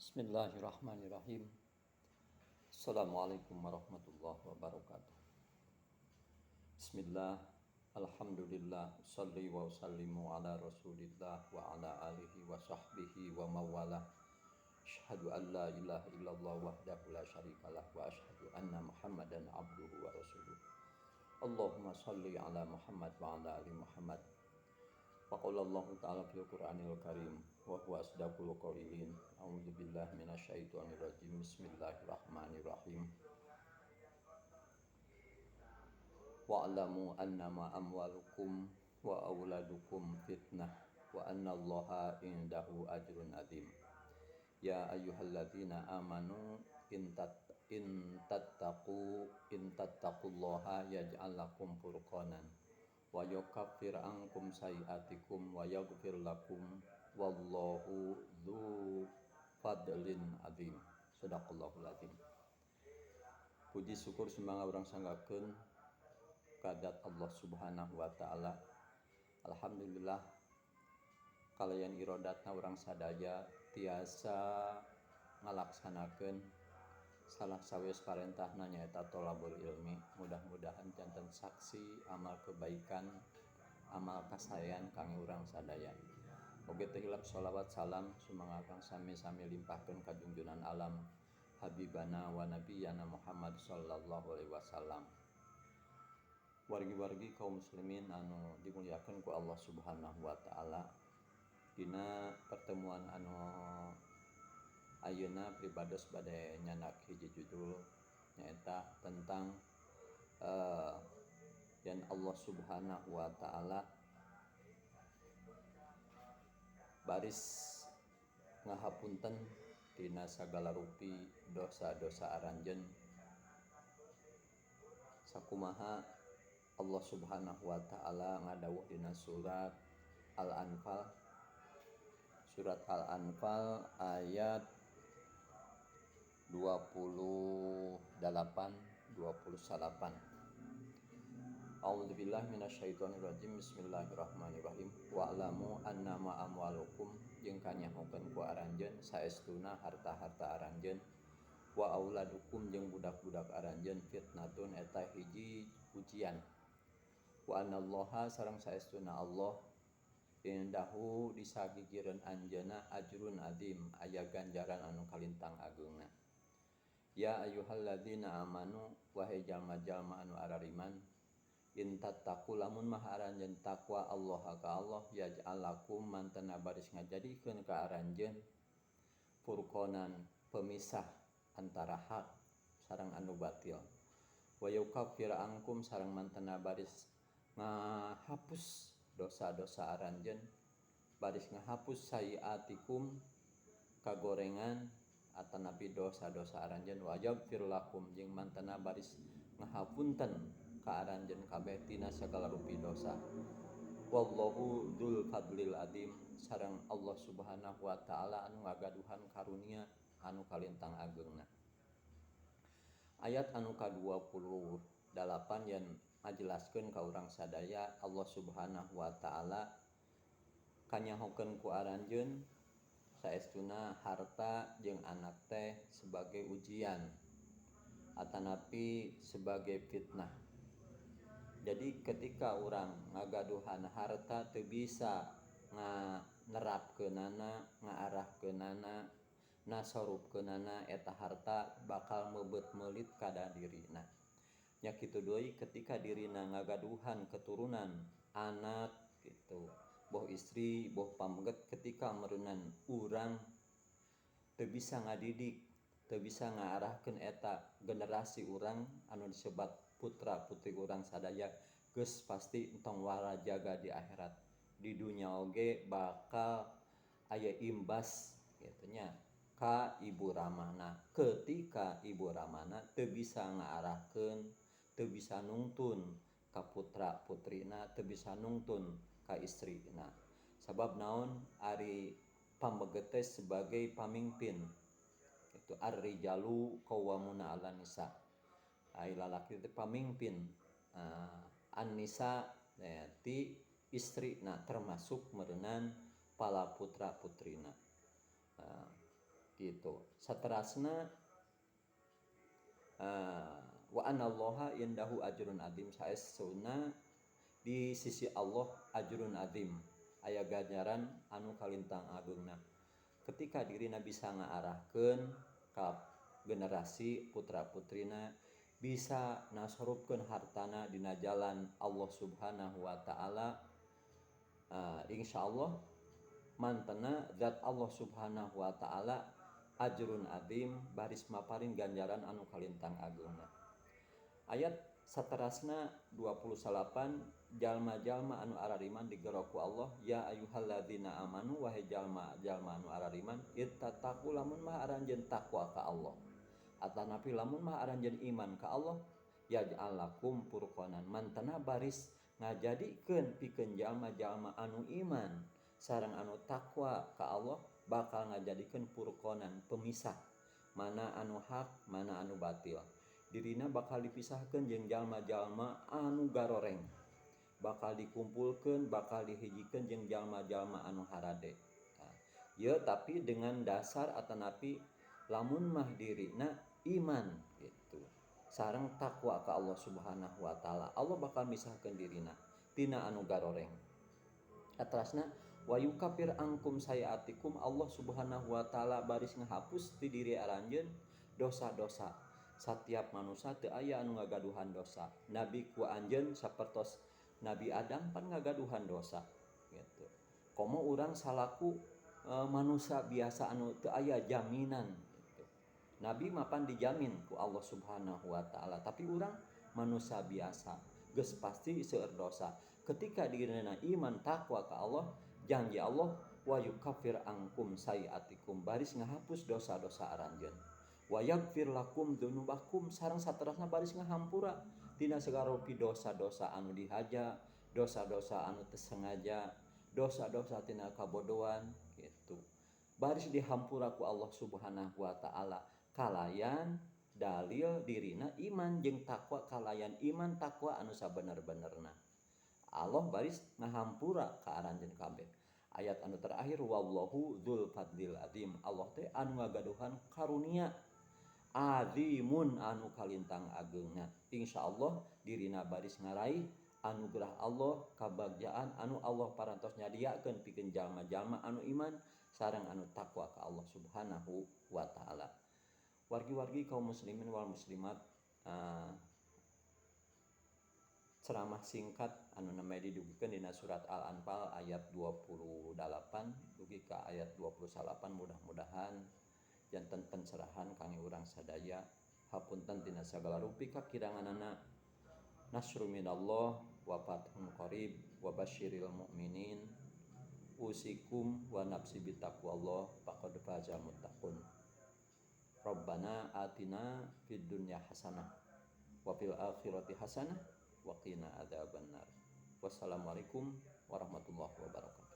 Bismillahirrahmanirrahim. Assalamualaikum warahmatullahi wabarakatuh. Bismillah, alhamdulillah, salli wa sallimu ala rasulillah wa ala alihi wa sahbihi wa mawalah. Asyhadu an la ilaha illallah wahdahu la syarikalah wa asyhadu anna muhammadan abduhu wa rasuluh. Allahumma salli ala Muhammad wa ala ali Muhammad. Wa qala Allahu ta'ala fil Qur'anil Karim wa huwa asdaqul qailin. A'udzu billahi minasyaitonir rajim. Bismillahirrahmanirrahim. Wa'lamu annama amwalukum wa auladukum fitnah wa anna Allaha indahu ajrun adzim. Ya ayyuhalladzina amanu in tattaqullaha yaj'al lakum furqanan wa yukaffir ankum sayi'atikum wa yaghfir lakum wallahu dzu fadlin azim. Shadaqallahul azim. Puji syukur sumangga urang sanggakeun kadat Allah Subhanahu wa taala. Alhamdulillah kalayan irodatna urang sadaya tiasa ngalaksanakeun salah sawios parentahna nyaeta tolabul ilmi. Mudah-mudahan janten saksi amal kebaikan, amal kasaean kangge urang sadaya. Oge teu hilap sholawat salam sumangga kang sami-sami limpahkeun ka junjunan alam habibana wa nabiyana Muhammad sallallahu alaihi wasallam. Wargi-wargi kaum muslimin anu dimuliakeun ku Allah Subhanahu wa taala. Dina pertemuan anu ayeuna pribados bade nyandak hiji judul nyaeta tentang yen Allah Subhanahu wa taala baris ngahapunten tina sagala rupi dosa-dosa aranjeun. Sakumaha Allah Subhanahu wa taala ngadawuh dina surat Al-Anfal, surat Al-Anfal ayat 28 29. A'udzubillahi minasyaitonirrajim. Bismillahirrahmanirrahim. Wa'lamu annama amwalukum jeung kanyahokeun ku aranjeun saestuna harta-harta aranjeun wa auladukum jeung budak-budak aranjeun fitnatun eta hiji ujian. Wa anallaha sareng saestuna Allah indahu disagigireun anjeunna ajrun azim aya ganjaran anu kalintang ageungna. Ya ayyuhalladzina amanu wahai jalma-jalma anu arariman in tattaqu lamun mah aranjeun takwa Allah ka Allah yaj'al lakum mantena baris ngajadikeun ka aranjeun furqanan pemisah antara hak sareng anu batil wa yukaffir ankum sareng mantena baris ngahapus dosa-dosa aranjeun baris ngahapus sayiatikum kagorengan atanapi dosa-dosa aranjeun wa yaghfir lakum jeung mantena baris ngahapunten ka aranjeun kabeh tina sagala rupi dosa. Wallahu dzul fadlil adzim sareng Allah Subhanahu wa taala anu ngagaduhan karunia anu kalintang ageungna. Ayat anu ka-28 yen ngajelaskeun ka urang sadaya Allah Subhanahu wa taala kanyahokeun ku aranjeun saestuna harta jeung anak teh sebagai ujian atanapi sebagai fitnah. Jadi ketika urang ngagaduhan harta teu bisa nganerapkeunana, ngaarahkeunana, nasorupkeunana eta harta bakal meubeut meulit kada dirina. Nya kitu deui ketika dirina ngagaduhan keturunan anak gitu, boh istri, boh pameget, ketika meureunan urang teu bisa ngadidik, teu bisa ngaarahkeun eta generasi urang anu disebat putra putri urang sadaya geus pasti entong warajaga di akhirat. Di dunya oge bakal aya imbas gitu nya ka ibu ramana. Ketika ibu ramana teu bisa ngaarahkeun, teu bisa nungtun ka putra putrina, teu bisa nungtun ka istrina. Sabab naon ari pameget teh sebagai pamimpin. Itu ar-rijalu qawwamuna 'alan nisa. Ai lalaki teh pamimpin an-nisa ti istrina termasuk meureunan pala putra putrina. Gitu. Saterasna wa anallaha indahu ajrun adzim, saestuna di sisi Allah ajrun adzim, aya ganjaran anu kalintang agengna. Ketika dirina bisa ngaarahkeun ka generasi putra-putrina, bisa nasorupkeun hartana dina jalan Allah Subhanahu wa taala, insyaallah mantena zat Allah Subhanahu wa taala ajrun adzim, baris maparin ganjaran anu kalintang agengna. Ayat saterasna 28, jalma-jalma anu arariman digero ku Allah, ya ayyuhalladzina amanu, wahai jalma-jalma anu arariman, ittaqu, lamun mah aranjeun takwa ka Allah, atanapi lamun mah aranjeun iman ka Allah, yaj'al lakum furqanan, mantena baris ngajadikeun pikeun jalma-jalma anu iman sareng anu takwa ka Allah, bakal ngajadikeun furqanan, pemisah mana anu hak mana anu batil. Dirina bakal dipisahkeun jeung jalma-jalma anu garoreng, bakal dikumpulkeun, bakal dihijikeun jeung jalma-jalma anu harade. Nah, ieu tapi dengan dasar atanapi lamun mah dirina iman gitu sareng takwa ka Allah Subhanahu wa taala, Allah bakal misahkeun dirina tina anu garoreng. Atrasna wa yukafir angkum sayiatikum, Allah Subhanahu wa taala baris ngahapus ti diri aranjeun dosa-dosa. Satiap manusia teu aya anu ngagaduhan dosa. Nabi ku anjeun sapertos Nabi Adam pan ngagaduhan dosa gitu. Komo urang salaku manusia biasa anu teu aya jaminan gitu. Nabi mapan dijamin ku Allah Subhanahu wa taala, tapi urang manusia biasa geus pasti seueur dosa. Ketika dirina iman takwa ka Allah, janji Allah wa yukafir angkum sayiatikum, baris ngahapus dosa-dosa aranjeun. Wa yaghfir lakum dzunubakum, sareng saterasna baris ngahampura tina segala rupi dosa-dosa anu dihaja, dosa-dosa anu teu sengaja, dosa-dosa tina kabodohan gitu. Baris dihampura ku Allah Subhanahu wa taala kalayan dalil dirina iman jeung takwa, kalayan iman takwa anu sabener-benerna. Allah baris ngahampura ka aranjeun kabeh. Ayat anu terakhir wallahu dzul fadlil azim, Allah teh anu ngagaduhan karunia azimun anu kalintang agengna. Insyaallah dirina baris ngaraih anugerah Allah, kabagjaan anu Allah parantos nyadiakeun pikeun jalma-jalma anu iman sareng anu takwa ka Allah Subhanahu wa taala. Wargi-wargi kaum muslimin wal muslimat, ceramah singkat anu namanya didugikeun dina surat Al-Anfal ayat 28 dugi ka ayat 29, mudah-mudahan janten pencerahan kangge urang sadaya. Hapunten tina sagala rupi kakiranganana. Nasru minallah wa fathun qarib wa basyiril mu'minin. Usikum wa nafsi bitaqwallah faqad fazal muttaqun. Rabbana atina fid dunya hasanah wa fil akhirati hasanah wa qina adzabannar. Wassalamualaikum warahmatullahi wabarakatuh.